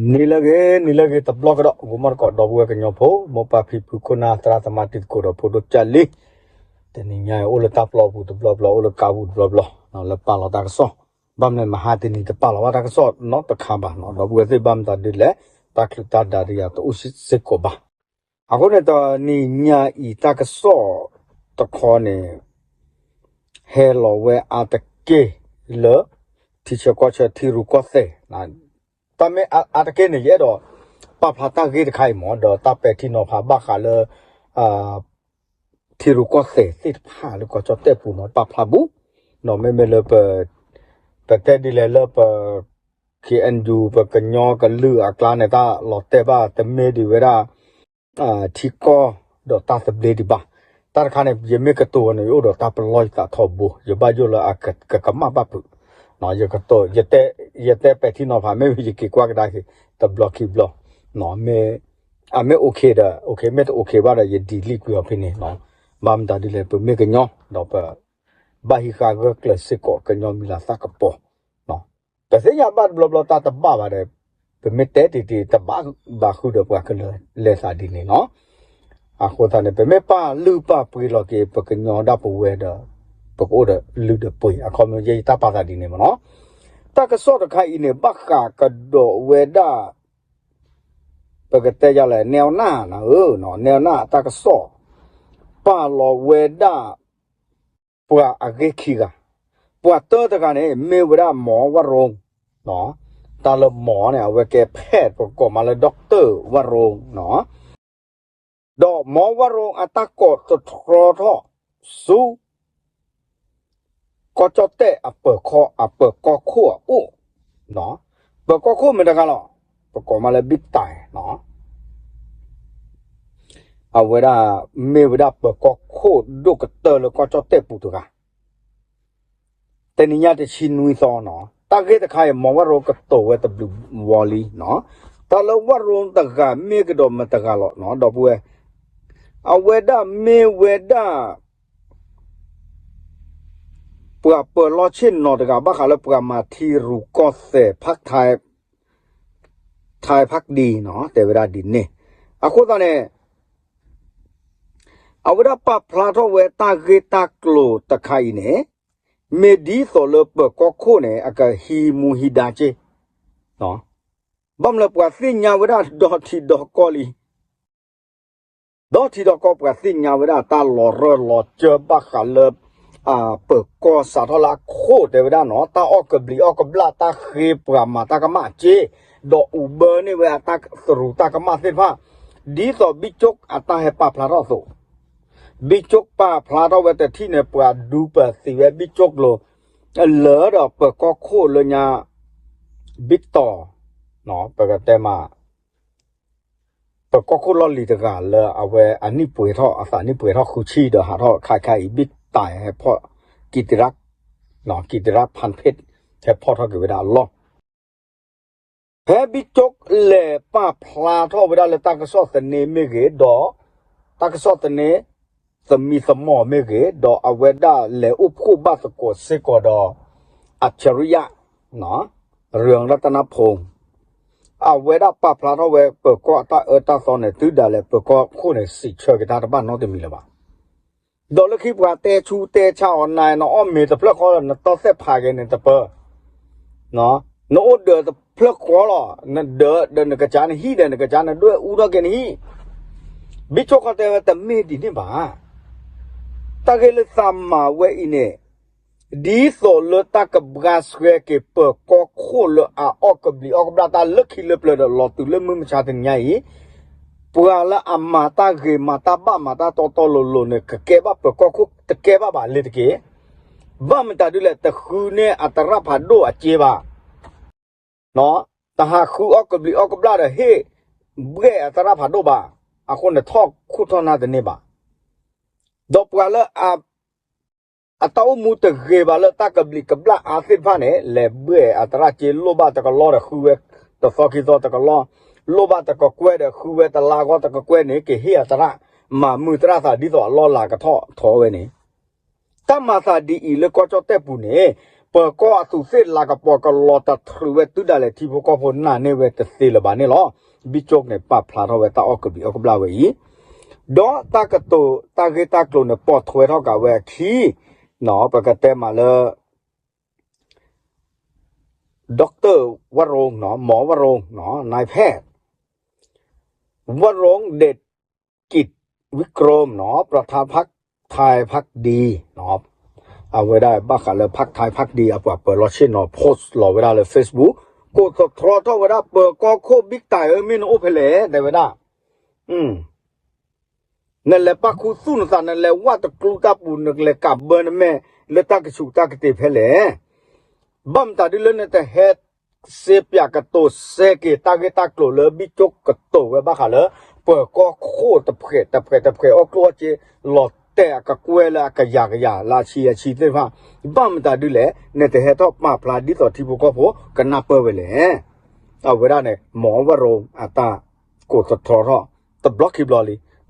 နံၤလၢအဂ့ၤ နံၤလၢအဂ့ၤ တဘျီကဒီး ဂီၤမီၢ်တကိး ဒီပုၢ်ဝဲၢ်ကညီဖိ မိၢ်ပၢ်ဖံဖု ခိၣ်နၢ် သရၣ်သမါ တံၤသကိး ဒီးဖိဒိၣ်ကၢ်လံ, တနံၤညါအံၤ အိၣ်လၢတၢ်ပျီပူၤတဘျီဘျီ အိၣ်လၢကါပူၤတဘျီဘျီ လၢပာ်လီၤတၢ်ကစီၣ်, ဘၣ်မနုၤမဟါတနံၤ တပာ်လီၤဘၣ်တၢ်ကစီၣ်နီတခါဘၣ်နီၤ ဒီပုၢ်ဝဲၢ်သ့ၣ် ဘၣ်မတၤဒ်လဲၣ် တၢ်ချုးတၢ်ဒါဒ်ယၤတအိၣ်စ့ၢ်ကီးဘၣ်. အဃိန့ၣ် တနံၤညါအံၤ တၢ်ကစီၣ်တခီန့ၣ် ဟဲလီၤဝဲအါတက့ၢ်လၢ ထံဆၢကီၢ်ဆၢ ထံရူၢ်ကီၢ်သဲး, တၢ်မ့ၢ်အါတက့ၢ်န့ၣ် ယအဲၣ်ဒိးပာ်ဖျါတၢ်ဂ့ၢ်တခါအံၤမ့ၢ် ဒီးတၢ်ပဲာ်ထံနီၤဖးဘၣ်ဃးလၢ ထံရူၢ်ကီၢ်သဲးသ့ၣ်တဖၣ်လၢကီၢ်ကၠီၣ်တဲၣ်ပူၤနီၤ ပာ်ဖျါဘူး, မ့မ့ၢ်လၢ ပတဲဒ်လဲၣ်လၢပ ခ့ၣ်အဲၣ်ယူၣ် ပကညီကလုာ်အကျါန့ၣ် တၢ်လီၤတဲာ်ဘၣ်တမ့ၢ်ဒံးဝဲဒၣ် ထံကီၢ်ဒီးတၢ်သဘျ့ဒံးဘၣ်. တၢ်တခါန့ၣ် ယမ့ၢ်ကတိၤန့ၣ် ယအိၣ်ဒီးတၢ်ပလီၢ်ယသးထီဘိ ယဘၣ်ယိၣ်လၢအကကမၣ်ဘၣ်ဖုး, ယတဲပဲာ်ထံနီၤဖး မ့မ့ၢ်ယက့ၤကွၢ်ကဒါက့ၤ တဘျီခံဘျီ, အမ့ၢ် okay ဒီး okay မ့ၢ်တ okay ဘၣ်ဒီး ယ delete ကွံာ်အီၤဖဲန့ၣ်, ဘၣ်မတၤဒ်လဲၣ် ပမ့ၢ်ကညီ ဒီးပ ဘၣ်ဟံးဃာ်ဂၢၢ်ကျၢၤစ့ၢ်ကီး ကညီမံၤလၤသၣ်ကပီၤ, ပသ့ၣ်ညါဘၣ်တဘျီဘျီ တၢ်တဘၣ်ဘၣ်ဒီး ပမ့ၢ်တဲတ့ၢ်တ့ၢ် တဘၣ်ဘၣ်ဃုာ်ဒီးပှၤကလုာ်လဲၤသးဒ်န့ၣ်နီၤ. အဃိသတးန့ၣ် ပမ့ၢ်ပာ်လုၢ်ပာ်ပှ့ၤလီၤက့ၤ ပကညီဒၣ်ပဝဲဒီး ပကအိၣ်ဒီးလုၢ်ဒီးပှ့ၤ အခီပညီ ယဲယတၢ်ပာ်သးဒ်န့ၣ်မ့ၢ်နီၤ. တၢ်ကစီၣ်တခါအံၤန့ၣ် ဘၣ်ဃးကဒီးဝဲဒၣ် ပကတဲယၤလဲၣ် နဲနၢ်နဧၢ, နဲနၢ်တၢ်ကစီၣ် ပာ်လီၤဝဲဒၣ် ပှၤအဂ့ၢ်ခံဂၤ, ပှၤတၢတဂၤန့ၣ် မ့ၢ်ဝဲဒၣ်မီၤဝၣ်ရိ, တၢ်လၢမီၤန့ၣ် အဝဲကဲ ဖဲး ပကိးမးလၢ doctor ဝၣ်ရိ, ဒီးမီၤဝၣ်ရိအတၢ်ကိးသတြီထီၣ်ဆူ ကီၢ်ကၠီၣ်တဲၣ်အပၢၤခီၣ် အပၢၤကီၢ်ခိၣ်အအိၣ်, ပၢၤကီၢ်ခိၣ်မ့ၢ်တဂၤလီၤ, ပကိးမးလၢ ဘံၣ်တၢ် အဝဲဒၣ်မ့ၢ်ဝဲဒၣ်ပၢၤကီၢ်ခိၣ်ဒိၣ်ကတၢၢ်လၢကီၢ်ကၠီၣ်တဲၣ်ပူၤတဂၤ, တနံၤညါတဆံနွံသီနီၤ, တၢ်ဂ့ၢ်တခါအံၤ မီၤဝၣ်ရိကတိၤဝဲတဘျုးဝီလံနီၤ, တၢ်လၢဝၣ်ရိတဂၤမ့ၢ်ကဒီးမတဂၤလီၤနီၤ ဒီပုၢ်ဝဲၢ်, အဝဲဒၣ်မ့ၢ်ဝဲဒၣ် ပှၤပၢၤလီၢ်ဆ့ၣ်နီၤတဂၤ ဘၣ်ဃးလၢပှၤမၤထံရူၢ်ကီၢ်သဲး ဖး ထါဖးဒံနီၤ တဲဝဲဒၣ်ဒ်န့ၣ်, အဃိသတးန့ၣ် အဝဲဒၣ်ပာ်ဖျါထီၣ်ဝဲတၢ်ဂ့ၢ်တၢ်ကျိၤတခါအံၤန့ၣ် မ့ၢ်ဒ်သိးလၢပၢၤကီၢ်ခိၣ်န့ၣ် အကဟံးမူဟံးဒါက့ၢ်, ဘၣ်မနုၤလၢပှၤသ့ၣ်ညါဝဲဒၣ်ဒီထံဒီကီၢ်လံ ဒီထံဒီကီၢ် ပှၤသ့ၣ်ညါဝဲဒၣ်တၢ်လီၤရၢၢ်လီၤစၢၤဘၣ်ဃးလၢ ပၢၤကီၢ်စးထီၣ်လၢအခိၣ်တဲဝဲဒၣ်နီၤ တၢ်အီၣ်ကဘျံးအီၣ်ကဘျၣ် တၢ်ဃ့ပှၤမၤတၢ်ကမၣ်က့ၢ်, ဒီးအူဘၢန့ၢ်ဝဲအတၢ်သရူးတၢ်ကမၣ်သ့ၣ်တဖၣ်, ဒ်သိးဘံၣ်ကၠိၣ်အတၢ်ဟဲပာ်ဖျါထီၣ်အသိး, ဘံၣ်ကၠိၣ်ပာ်ဖျါထီၣ်ဝဲတထံၣ်န့ၣ် ပှၤဒူပသံးဝဲဘံၣ်ကၠိၣ်ကျိၤ လၢဒီးပၢၤကီၢ်ခိၣ်လၢညါ ဘံၣ်တီၤ ပကတဲမး ပၢၤကီၢ်ခိၣ်လီၢ်လံၤတဂၤလၢအဝဲအနံၣ်ပှဲၤထီၣ် အသးနံၣ်ပှဲၤထီၣ်ဃုဆံဒီးဟးထီၣ်ခါခါအံၤ ဘံၣ်တၢ်ဟဲဖီၣ် ကံးတရၣ် ကံးတရၣ်ဖၣ်ဖ့ၣ် ဟဲဖီၣ်ထီၣ်က့ၤဝဲဒၣ်အလီၢ် ဖဲဘံၣ်ကၠိၣ်လဲၤပာ်ဖျါထီၣ်ဝဲဒၣ်လၢတၢ်ကစီၣ်သန့မ့ၢ်ဂ့ၤ ဒီး တၢ်ကစီၣ်သန့ သမံသမိးမ့ၢ်ဂ့ၤ ဒီးအဝဲဒၣ်လဲၤအိၣ်ဖှိၣ်ဘၣ်သကိးစ့ၢ်ကီးဒီး အၡရံယၣ် ရၢၣ်လတနဖိ အဝဲဒၣ်ပာ်ဖျါထီၣ်ဝဲပၢၤကီၢ်အတၢ်အၢတၢ်သီန့ၣ် တုၤဒၣ်လဲာ်ပၢၤကီၢ်ခိၣ်န့ၣ် စံးဆၢက့ၤတၢ်တဘၣ်နီတမံၤလၢၤဘၣ် ဒီးလၢခံပှၤတဲဆူတဲဆါအီၤ နၤနအီၣ်မ့ၤတဖျၢၣ်ဃီလီၤ နတီၢ်သဲၣ်ဖးက့ၤန့ၣ်တပၢၢ်, နအိၣ်ဒၢးတဖျၢၣ်ဃီလီၤ နဒၢးဒီးနကစၢ်နဟံၣ်ဒီးနကစၢ်နဒွဲၣ်အူထီၣ်က့ၤနဟံၣ်, ဘံၣ်ကၠိၣ်ခီတဲဝဲတမ့ၢ်ဒ်န့ၣ်ဘၣ်. တၢ်ဂ့ၢ်လၢသးမၤဝဲအံၤန့ၣ် ဒ်သိးလၢတၢ်ကဘှါဆှဲက့ၤပၢၤကီၢ်ခိၣ်လၢအအီၣ်ကဘျံးအီၣ်ကဘျၣ်တၢ်လၢခံလၢပျၢၤဒီးလီၤတုၤလၢမုၢ်မဆါတနံၤညါအံၤ, ပှၤလၢအမၤတၢ်ဂ့ၤမၤတၢ်ဘၣ်မၤတၢ်တီတီလိၤလိၤန့ၣ် ကကဲဘၣ်ပၢၤကီၢ်ခိၣ်တကဲဘၣ်ဘၣ်လ့ၤတက့ၢ်. ဘၣ်မတၤဒ်လဲၣ် တဃုန့ၢ်အသရၣ်ဖးဒိၣ်အစ့ဘၣ် တဟးဃုအီၣ်ကဘျံးအီၣ်ကဘျၣ်ဒီးဟ့ၣ်ဘှဲၣ်အသရၣ်ဖးဒိၣ်ဘၣ်. အဃိန့ၣ်ထီၣ်ခိၣ်ထီၣ်နၢ်တန့ၢ်ဘၣ်. ဒီးပှၤလၢ အတၢ်အိၣ်မူတဂ့ၤဘၣ်လၢတၢ်ကဘျံးကဘျၣ်အါသ့ၣ်တဖၣ်န့ၣ် လဲၤဘှဲၣ်အသရၣ်စ့ လိၣ်ဘၣ်တကလီၢ်ဒီးဃုဝဲတသီခံသီတကလီၢ်, လိၣ်ဘၣ်တကကွဲၢ်ဒီးဃုဝဲတလါဂီၢ်တကကွဲၢ်န့ၣ် ကဟ့ၣ်အသရၣ် မၤမုာ်သရၣ်သးဒ်သိးအလီၢ်လၤကထီၣ်ထီဝဲန့ၣ် တၢ်မၤသးဒ်အံၤလၢကီၢ်ကၠီၣ်တဲၣ်ပူၤန့ၣ် ပၢၤကီၢ်အသူးသ့ၣ်လၤကပီၤကလီၤတထြုးဝဲတုၤဒၣ်လဲာ် ထံဖိကီၢ်ဖိနာ်န့ၢ်ဝဲတသ့လၢၤဘၣ်န့ၣ်လီၤ. ဘံၣ်ကၠိၣ်န့ၣ် ပာ်ဖျါထီၣ်ဝဲတၢ်အီၣ်ကဘျံးအီၣ်ကဘျၣ်ဝဲအံၤ, ဒီးတၢ်ကတိၤတၢ်ဂ့ၢ်တၢ်ကျိၤန့ၣ် ပိာ်ထွဲထီၣ်က့ၤဝဲအခံ ပကတဲမးလၢ Doctor ဝရိန် နီၤ, မီၢ်ဝရိန် နီၤ, นายแพทย์ ဝရိန် เดชกิจวิกรม နီၤ, ประธานพรรคไทยพักดี နီၤ, အဝဲဒၣ်ဘၣ်ဃးလၢ พรรคไทยพักดี အပှၤပၢၤလီၢ်ဆ့ၣ်နီၤ post လီၤဝဲဒၣ်လၢ Facebook ကိးသတြီထီၣ်ဝဲဒၣ် ပၢၤကီၢ်ခိၣ်ဘံၣ်တၢ်ဧၢ မ့ၢ်နအိၣ်ဖဲလဲၣ် တဲဝဲဒၣ် နလဲၤပာ်ခူသူၣ်နသး နလဲၤဝၢ်တကျူတၢ်ပူၤ နလဲၤကးဘၢနမဲာ်လၢတၢ်ကဆူးတၢ်ကတ့ၤဖဲလဲၣ်. ဘၣ်မတၤဒ်လၢနတဟဲ စ့ပၠးကတိၤစဲက့ၤတၢ်ဂ့ၢ်တၢ်ကျိၤလၢဘံၣ်ကၠိၣ်ကတိၤဝဲဘၣ်ဃးလၢ ပၢၤကီၢ်ခိၣ်တဖှဲးတဖှဲးတဖှဲးအီၣ်ကျိၣ်အီၣ်စ့ လီၤတဲာ်အကကွဲၢ်လၢအကယၤကယၤလၢအဆံအဆံသ့ၣ်တဖၣ်, ဘၣ်မတၤဒ်လဲၣ် နတဟဲထီၣ်ပာ်ဖျါဒ်သိးထံဖိကီၢ်ဖိကနၢ်ပၢၢ်ဝဲလဲၣ်. အဝဲဒၣ်န့ၣ် မီၢ်ဝရိန် အတၢ်ကိးသတြီထီၣ် တဘျီခံဘျီလံ,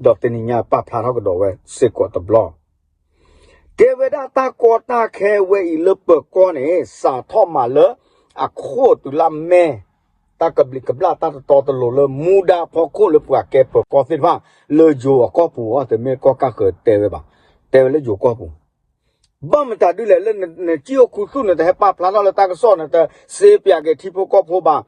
ဒီးတနံၤညါပာ်ဖျါထီၣ်ကဒီးဝဲစ့ၢ်ကီးတဘျီ တဲဝဲဒၣ်တၢ်ကီတၢ်ခဲဝဲအံၤလၢပၢၤကီၢ်န့ၣ် စးထီၣ်မးလၢအခိၣ်တုၤလၢအမဲာ်, တၢ်ကဘျံးကဘျၣ်တၢ်တတီတလိၤလၢမူဒါဖီခိၣ်လၢပှၤကဲပၢၤကီၢ်သ့ၣ်တဖၣ် လၢယိၤအကီၢ်ပူၤအီၤ တမ့ၢ်ကီၢ်ကၢ်ဃၢၤတဲဝဲဘၣ်, တဲဝဲလၢယိၤကီၢ်ပူၤ, ဘၣ်မတၤဒ်လဲၣ်လၢနကံၣ်အိၣ်ခူသူၣ် နတဟဲပာ်ဖျါထီၣ်လၢတၢ်ကစီၣ် နတစ့ပၠးက့ၤထံဖိကီၢ်ဖိဘၣ်.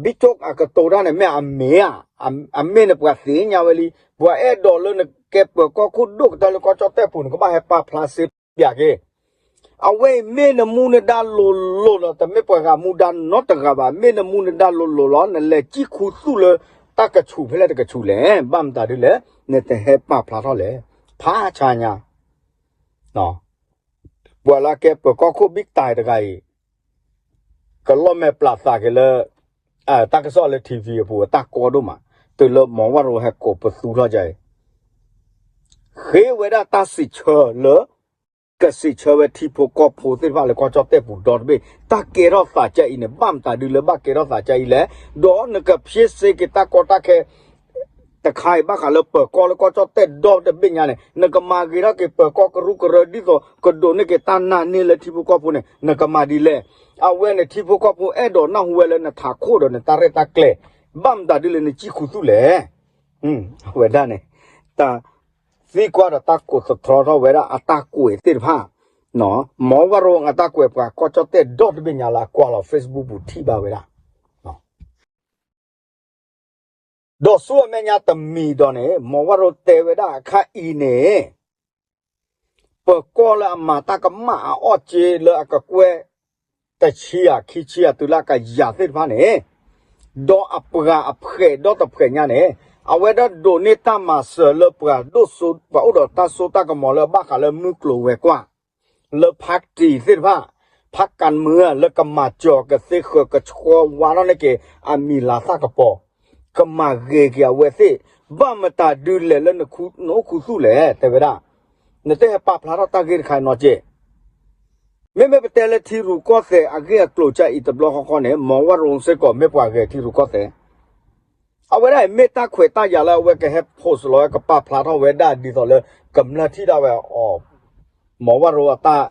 ဘံၣ်ကၠိၣ်အကတိၤတၢ်န့ၣ် မ့ၢ်အမ့ၢ်ဧါ, အမ့ၢ်န့ၣ်ပှၤသ့ၣ်ညါဝဲလံ, ပှၤအဲၣ်ဒိးလၢနကဲပၢၤကီၢ်ခိၣ်ဒိၣ်ကတၢၢ်လၢကီၢ်ကၠီၣ်တဲၣ်ပူၤ နကဘၣ်ဟဲပာ်ဖျါစ့ပၠးက့ၤ အဝဲအံၤမ့ၢ်နမူနဒါလိၤလိၤလီၤ, တမ့ၢ်ပှၤဂၤမူဒါနီတဂၤဘၣ်, မ့ၢ်နမူနဒါလိၤလိၤလီၤ, နလဲၤကံၣ်ခူသူၣ်လၢတၢ်ကဆူးဖဲလဲၣ်တကဆူးလဲၣ်, ဘၣ်မတၤဒ်လဲၣ် နတဟဲပာ်ဖျါထီၣ်လဲၣ်, ဖးဆါညါ ပှၤလၢကဲပၢၤကီၢ်ခိၣ်ဘံၣ်တၢ်တဂၤအံၤ ကလီၢ်မဲာ်ပျးသးက့ၤလၢ တၢ်ကစီၣ်လၢ ထံၣ်ဝံၣ် အပူၤ အတၢ်ကီဒိၣ်မး, တုၤလၢမီၢ်ဝရိန်ဟဲကိးပသူထီၣ်ကဲအံၤ ဃ့ဝဲဒၣ်တၢ်စံးဆၢလၢ ကစံးဆၢဝဲထံဖိကီၢ်ဖိသ့ၣ်တဖၣ်လၢကီၢ်ကၠီၣ်တဲၣ်ပူၤဒီတဘ့ၣ်, တၢ်ကဲထီၣ်သးကဲအံၤန့ၣ် ဘၣ်မတၤဒ်လၢဘၣ်ကဲထီၣ်သးကဲအံၤလဲၣ်, ဒီးနကဖျ့စ့က့ၤတၢ်ကီတၢ်ခဲ တခါအံၤဘၣ်ဃးလၢပၢၤကီၢ်လၢကီၢ်ကၠီၣ်တဲၣ်ဒီတဘ့ၣ်ညါန့ၣ် နကမၤဂ့ၤထီၣ်က့ၤပၢၤကီၢ်ကရူၢ်ကရၢ ဒ်သိးကဒိးန့ၢ်က့ၤတၢ်နာ်န့ၢ်လၢထံဖိကီၢ်ဖိန့ၣ် နကမၤဒ်လဲၣ်. အဝဲန့ၣ်ထံဖိကီၢ်ဖိအဲၣ်ဒိးနၢ်ဟူဝဲလၢနထးခိၣ်ဒီးနတၢ်ရဲၣ်တၢ်ကျဲၤ, ဘၣ်မတၤဒ်လဲၣ်နကံၣ်ခူသူၣ်လဲၣ်. အဝဲဒၣ်န့ၣ် တၢ်သံကွၢ်ဒီးတၢ်ကိးသတြီထီၣ်ဝဲဒၣ်အတၢ်ကွဲးသ့ၣ်တဖၣ်, မီၢ်ဝရိန်အတၢ်ကွဲး ပှၤကီၢ်ကၠီၣ်တဲၣ်ဒီတဘ့ၣ်ညါလၢအကွၢ်လီၤ Facebook ပူၤထံၣ်ဘၣ်ဝဲဒၣ် ဒီးဆူအမဲာ်ညါတမံၤဒီးန့ၣ် မီၢ်ဝရိန်တဲဝဲဒၣ်အခါအံၤန့ၣ် ပၢၤကီၢ်လၢအမၤတၢ်ကမၣ်အအီၣ်စ့လၢအကကွဲၢ် တဆံဧါခံဆံဧါတုၤလၢအကယၤသ့ၣ်တဖၣ်န့ၣ်, ဒီးအပှၤအဖှဲးဒီတဖှဲးညါန့ၣ် အဝဲဒၣ်ဒိးန့ၢ်တၢ်မၤစၢၤလၢပှၤဒိၣ်စိ ပှၤအိၣ်ဒီးတၢ်စိတၢ်ကမီၤလၢအဘၣ်ဃးလၢမုၢ်ကျိၤဝဲၤကွာ် လၢဖးတံၢ်သ့ၣ်တဖၣ်, ဖးကၣ်မုၢ်ဧၢ လၢကမၤစၢၤကသ့ဃၢၤကဆှီဝါထီၣ်န့ၢ်က့ၤ အမံၤလၤသၣ်ကပီၤ, ကမၤဂ့ၤက့ၤအဝဲသ့ၣ်, ဘၣ်မတၤဒုလဲၣ်လၢနအိၣ်ခူသူၣ်လဲၣ် တဲဝဲဒၣ်, နတဟဲပာ်ဖျါထီၣ်တၢ်ဂ့ၢ်တခါနီၤက့ၢ် မ့မ့ၢ်ပတဲလၢထံရူၢ်ကီၢ်သဲးအဂ့ၢ်အကျိၤကအံၤတဘျီဃီဃီန့ၣ် မီၢ်ဝရိန်စ့ၢ်ကီးမ့ၢ်ပှၤဂဲၤထံရူၢ်ကီၢ်သဲး အဝဲဒၣ်အံၤမ့ၢ်တၢ်ခွဲးတၢ်ယာ်လၢအဝဲကဟဲ post လီၤဝဲကပာ်ဖျါထီၣ်ဝဲဒၣ်ဒ်သိးလၢကမျၢၢ်ထံၣ်ဒၣ်ဝဲအီၤ, မီၢ်ဝရိန်အတၢ်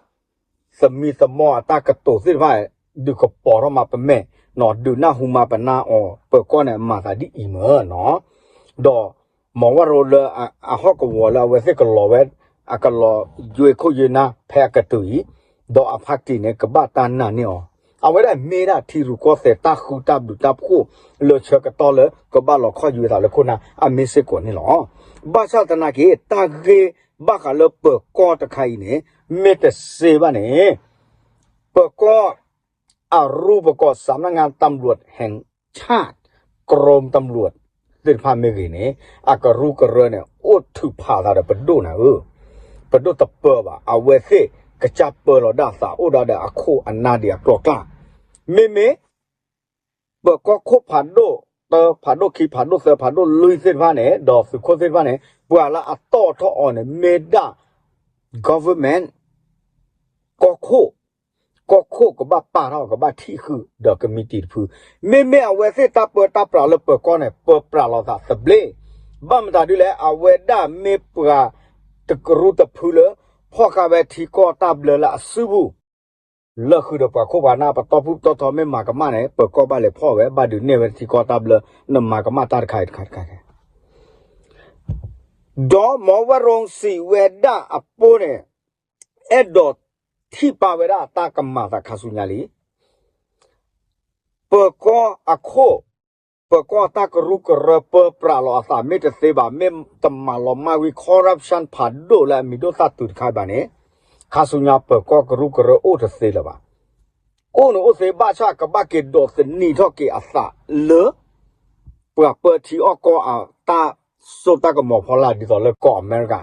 သမံသမိးအတၢ်ကတိၤသ့ၣ်တဖၣ် ဒုးကပီၤထီၣ်မးပမဲာ်, ဒုးနၢ်ဟူမးပနၢ်အီၤ ပၢၤကီၢ်န့ၣ် အမၤသးဒ်အံၤမ့ၢ်နီၤ, ဒီးမီၢ်ဝရိန်လၢအဟီၣ်ကဝီၤလၢအဝဲသ့ၣ်ကလီၤဝဲ, အကလီၤယွ့ခိၣ်ယွ့နၢ်ဖဲအကတုၤအံၤ, ဒီးအဖးတံၢ်န့ၣ် ကဘၣ်တၢ်နာ်န့ၢ်အီၤ, အဝဲဒၣ်မ့ၢ်ဒၣ်ထံရူၢ်ကီၢ်သဲးတၢ်ဃူတၢ်ဘျုးတၢ်ဖှိၣ်လၢဆၢကတီၢ်လၢကဘၣ်လီၤခီၣ်ယွဲသးလၢခိၣ်နၢ်အမ့ၢ်စ့ၢ်ကီးန့ၣ်လီၤ. ဘၣ်ဆၣ်သနာ်က့ တၢ်ဂ့ၢ်ဘၣ်ဃးလၢပၢၤကီၢ်တခါအံၤန့ၣ် မ့ၢ်တစ့ဘၣ်န့ၣ် ပၢၤကီၢ် အရူပကီၢ် สำนักงานตำรวจแห่งชาติ กรมตำรวจ သ့ၣ်တဖၣ်မ့ၢ်ဂ့ၤန့ၣ် အကရူၢ်ကရၢန့ၣ် အိၣ်ထုးဖးသးဒီးပဒိၣ်နၤဧၢ, ပဒိၣ်တပၢဘၣ်, အဝဲသ့ၣ်ကစၢ်ပၢလီၤဒၣ်သး အိၣ်ဒၣ်ဒီးအခိၣ်အနၢ်ဒံးအကျိၤအကျဲ, မ့မ့ၢ် ပၢၤကီၢ်ခိၣ်ဖးဒိၣ်တၢ ဖးဒိၣ်ခံ ဖးဒိၣ်သၢ ဖးဒိၣ်လွံၢ်သ့ၣ်တဖၣ်န့ၣ် ဒီးသုးခိၣ်သ့ၣ်တဖၣ်န့ၣ် ပှၤလၢအတီၢ်ထီၣ်အီၤန့ၣ် မ့ၢ်ဒၣ် government ကီၢ်ခိၣ်, ကီၢ်ခိၣ်ကဘၣ်ပာ်ထီၣ် ကဘၣ်ထံၣ်ဃုာ်ဒီးကမံးတံာ်တဖု, မ့မ့ၢ်အဝဲသ့ၣ်တၢ်ပၢတၢ်ပြးလၢပၢၤကီၢ်န့ၣ် ပၢပြးလီၤသးသဘျ့, ဘၣ်မတၤဒ်လဲၣ် အဝဲဒၣ်မ့ၢ်ပှၤတကရူၢ်တဖုလၢ ဖီၣ်ဃာ်ဝဲထံကီၢ်တၢ်ဘျၢလၢအစုပူၤ လၢာ်ဃုာ်ဒီးပှၤခိၣ်ပှၤနၢ် ပတီၢ်ဖုၣ်ပတီၢ်ထီ မ့ၢ်မၤကမၣ်န့ၣ် ပၢၤကီၢ်ဘၣ်လဲၤဖီၣ်ဝဲ ဘၣ်ဒုးနဲၣ်ဝဲထံကီၢ်တၢ်ဘျၢ နမၤကမၣ်တၢ်တခါအံၤတခါတခါ ဒီးမီဝဲရိစံးဝဲဒၣ်အပိန့ၣ် အဲၣ်ဒိးထံၣ်ပာ်ဝဲဒၣ်တၢ်ကမၤသးခါဆူညါလံ. ပၢၤကီၢ်အခိၣ် ပၢၤကီၢ်တၢ်ကရူၢ်ကရၢပၢပြးလီၤအသးမ့ၢ်တသ့ဘၣ်, မ့ၢ်တမၤလီၤမၢ်ဝံၤ corruption ဖးဒိၣ်လၢအမံၤဒိၣ်သၣ်တုၤတခါဘၣ်န့ၣ်, ခါဆူညါပၢၤကီၢ်ကရူၢ်ကရၢအိၣ်တသ့လၢၤဘၣ်. အိၣ်န့ၣ်အိၣ်သ့ဘၣ်ဆၣ် ကဘၣ်က့ၤဒိးသန့ၤထီၣ်က့ၤအသးလၢ ပှၤပၢထံအီၣ်ကီၢ်အတၢ်စိတၢ်ကမီၤဖီလာ် ဒ်သိးလၢကီၢ်အမဲရကၤ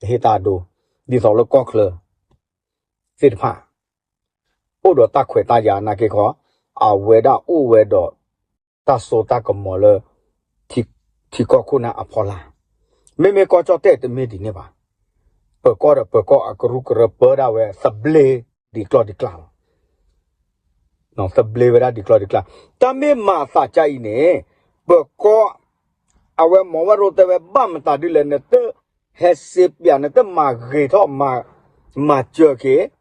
တဟ့ၣ်တၢ်အဒိ, ဒ်သိးလၢကီၢ်ချၢ သ့ၣ်တဖၣ် အိၣ်ဒီးတၢ်ခွဲးတၢ်ယာ်နာ်က့ခီ, အဝဲဒၣ်အိၣ်ဝဲဒီး တၢ်စိတၢ်ကမီၤလၢ ထံကီၢ်ခိၣ်နၢ်အဖီလာ်, မ့မ့ၢ်ကီၢ်ကၠီၣ်တဲၣ်တမ့ၢ်ဒ်န့ၣ်ဘၣ်. ပၢၤကီၢ်ဒီးပၢၤကီၢ်အကရူၢ်ကရၢပၢဒၣ်ဝဲ သဘျ့ဒ်ကျီၢ်ဒ်ကျၢ်လီၤ. သဘျ့ဝဲဒၣ်ဒ်ကျီၢ်ဒ်ကျၢ်, တၢ်မ့ၢ်မၤအသးကါအံၤန့ၣ်, ပၢၤကီၢ် အဝဲမီဝဲရိတဲဝဲ ဘၣ်မတၤဒ်လဲၣ် နတဟဲစ့ပၠး နတမၤဂ့ၤထီၣ် မၤစၢၤက့ၤ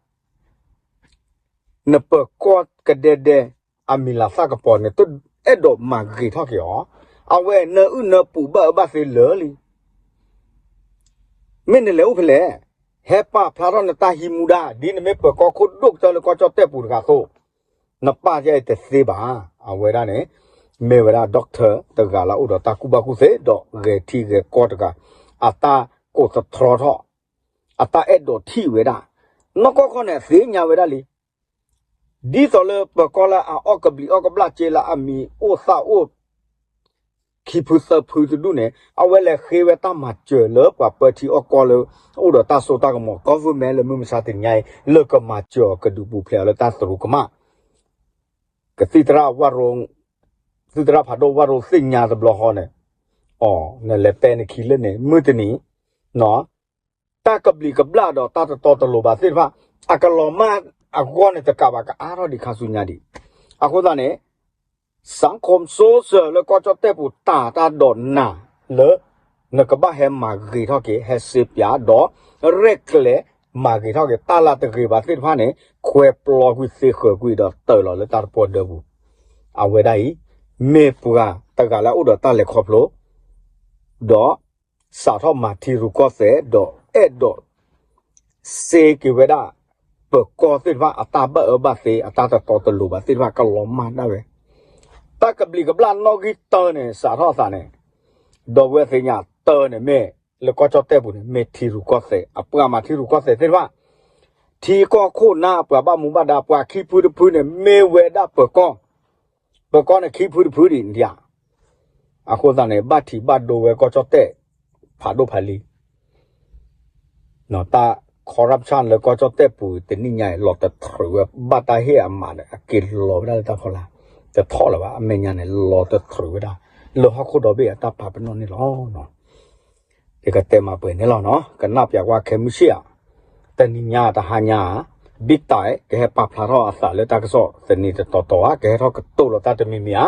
နပၢၤကီၢ်ကဒဲဒဲ အမံၤလၤသၣ်ကပီၤန့ၣ် တအဲၣ်ဒိးမၤဂ့ၤထီၣ်က့ၤအီၤ, အဝဲနၢအုၣ်နၢပူၤဘၣ်အၢဘၣ်သီလၢာ်လံ. မ့ၢ်နလဲၤအိၣ်ဖဲလဲၣ်, ဟဲပာ်ဖျါထီၣ်နတၢ်ဟံးမူဒါ ဒ်နမ့ၢ်ပၢၤကီၢ်ခိၣ်ဒိၣ်ကတၢၢ်လၢကီၢ်ကၠီၣ်တဲၣ်ပူၤတဂၤအသိး, နပာ်ယါအံၤတသ့ဘၣ်. အဝဲဒၣ်န့ၣ် မ့ၢ်ဝဲဒၣ် doctor တဂၤလၢအအိၣ်ဒီးတၢ်ကူၣ်ဘၣ်ကူၣ်သ့ ဒီးဂဲၤထံဂဲၤကီၢ်တဂၤ အတၢ်ကိးသတြီထီၣ် အတၢ်အဲၣ်ဒိးထံၣ်ဝဲဒၣ်, နီၢ်ကီၢ်ခီန့ၣ် အသ့ၣ်ညါဝဲဒၣ်လံ. ဒ်သိးလၢပၢၤကီၢ်လၢအအီၣ်ကဘျံးအီၣ်ကဘျၣ်က့လၢအမံၤအိၣ်သၣ်အိၣ် ခံဖုသၢဖုတဒူၣ်န့ၣ် အဝဲလဲၤဃ့ဝဲတၢ်မၤစၢၤလၢပှၤပၢထံအီၣ်ကီၢ်လၢ အိၣ်ဒီးတၢ်စိတၢ်ကမီၤ government လၢမုၢ်မဆါတနံၤညါအံၤ လၢကမၤစၢၤအီၤကဒုးပူၤဖျဲးအီၤလၢတၢ်သရူးကမၣ် ကသံၣ်သရၣ်ဝၣ်ရိ သုးသရၣ်ဖးဒိၣ်ဝၣ်ရိသ့ၣ်ညါတဘျီဃီန့ၣ်, အီၤ နလဲၤပဲနခံလၢန့ၣ် မုၢ်တနံၤ တၢ်ကဘျံးကဘျၣ်ဒီးတၢ်တတီတလိၤဘၣ်သ့ၣ်တဖၣ် အကလီၤမၢ်အဂီၢ်န့ၣ်တကးဘၣ် ကအါထီၣ်ဒံးခါဆူညါဒံး. အဃိသတးန့ၣ် စးခိၣ်စိစၢၤလၢကီၢ်ကၠီၣ်တဲၣ်ပူၤ တၢ်တၢ်ဒိးနၤလၢ နကဘၣ်ဟဲမၤဂ့ၤထီၣ်က့ၤ ဟဲစ့ပၠးဒီး ရဲၣ်ကျဲၤမၤဂ့ၤထီၣ်က့ၤ တၢ်လၢတဂ့ၤဘၣ်သ့ၣ်တဖၣ်န့ၣ် ခွဲးပျီကွံာ်သ့ဃၢၤကွံာ်ဒီးတၢၤလီၤလၢတၢ်တပှီၢ်ဒၢပူၤ. အဝဲဒၣ်အံၤ မ့ၢ်ပှၤတဂၤလၢအအိၣ်ဒီးတၢ်လဲၤခီဖျိ ဒီး စးထီၣ်မၤထံရူၢ်ကီၢ်သဲး ဒီးအဲၣ်ဒိး စ့က့ၤဝဲဒၣ် ပၢၤကီၢ်သ့ၣ်တဖၣ် အတၢ်ဘၣ်အၢဘၣ်သီ အတၢ်တတီတလိၤဘၣ်သ့ၣ်တဖၣ် ကလီၤမၢ်ဒၣ်ဝဲ တၢ်ကဘျံးကဘျၣ်နီၣ်ဂံၢ်တၢန့ၣ် စးထီၣ်အသးန့ၣ် ဒီပုၢ်ဝဲၢ်သ့ၣ်ညါတၢန့ၣ်မ့ၢ် လၢကီၢ်ကၠီၣ်တဲၣ်ပူၤန့ၣ် မ့ၢ်ထံရူၢ်ကီၢ်သဲး အပှၤမၤထံရူၢ်ကီၢ်သဲးသ့ၣ်တဖၣ် ထံကီၢ်ခိၣ်နၢ်ပှၤဘၣ်မူဘၣ်ဒါ ပှၤခံဖုတဖုန့ၣ် မ့ၢ်ဝဲဒၣ်ပၢၤကီၢ်, ပၢၤကီၢ်န့ၣ်ခံဖုတဖုဒံးဒံးဧါ. အဃိသတးန့ၣ် ဘၣ်ထံးဘၣ်ဒိဝဲကီၢ်ကၠီၣ်တဲၣ် ဖးဒိၣ်ဖးလံ တၢ် corruption လၢကီၢ်ကၠီၣ်တဲၣ်ပူၤတနံၣ်ညါအံၤ လီၤတတြူာ်ဝဲ ဘၣ်တၢ်ဟ့ၣ်အမးဒီး အက့ၤလီၤဝဲဒၣ်လၢတၢ်ဖီလာ် တထီၣ်လၢၤဘၣ် အမဲာ်ညါန့ၣ် လီၤတတြူာ်ဝဲဒၣ် လၢဟီၣ်ခိၣ်ဒီဘ့ၣ်အတၢ်ပာ်ပနီၣ်န့ၣ်လီၤ. ယကတဲမၤပှဲၤန့ၣ်လီၤနီၤ ကနၣ်ပၠးကွၢ်ခဲမုၢ်ဆ့ၣ်ဧါ တနံၤညါတဟါညါဧါ ဘံၣ်တၢ် ကဟဲပာ်ဖျါထီၣ်အသးလၢတၢ်ကစီၣ်သန့ၤတတီၤတီၤဧါ ကဟဲထီၣ်ကတိၤလီၤတၢ်တမံၤမံၤဧါ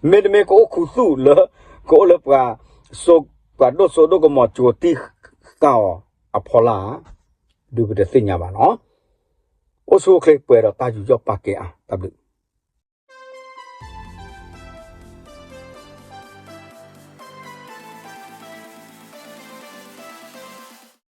မ့တမ့ၢ်ကအိၣ်ခူသူၣ်လၢ ကအိၣ်လၢပှၤ ပှၤဒိၣ်စိဒိၣ်ကမီၤကၠိၤတံၢ်ဃာ်အီၤအဖီလာ် ဒုးပတသ့ၣ်ညါဘၣ်နီၤ အိၣ်ဆူၣ်အိၣ်ချ့ပှဲၤဒီးတၢ်ယူးယီၣ်ပာ်ကဲအါ တၢ်ဘျုး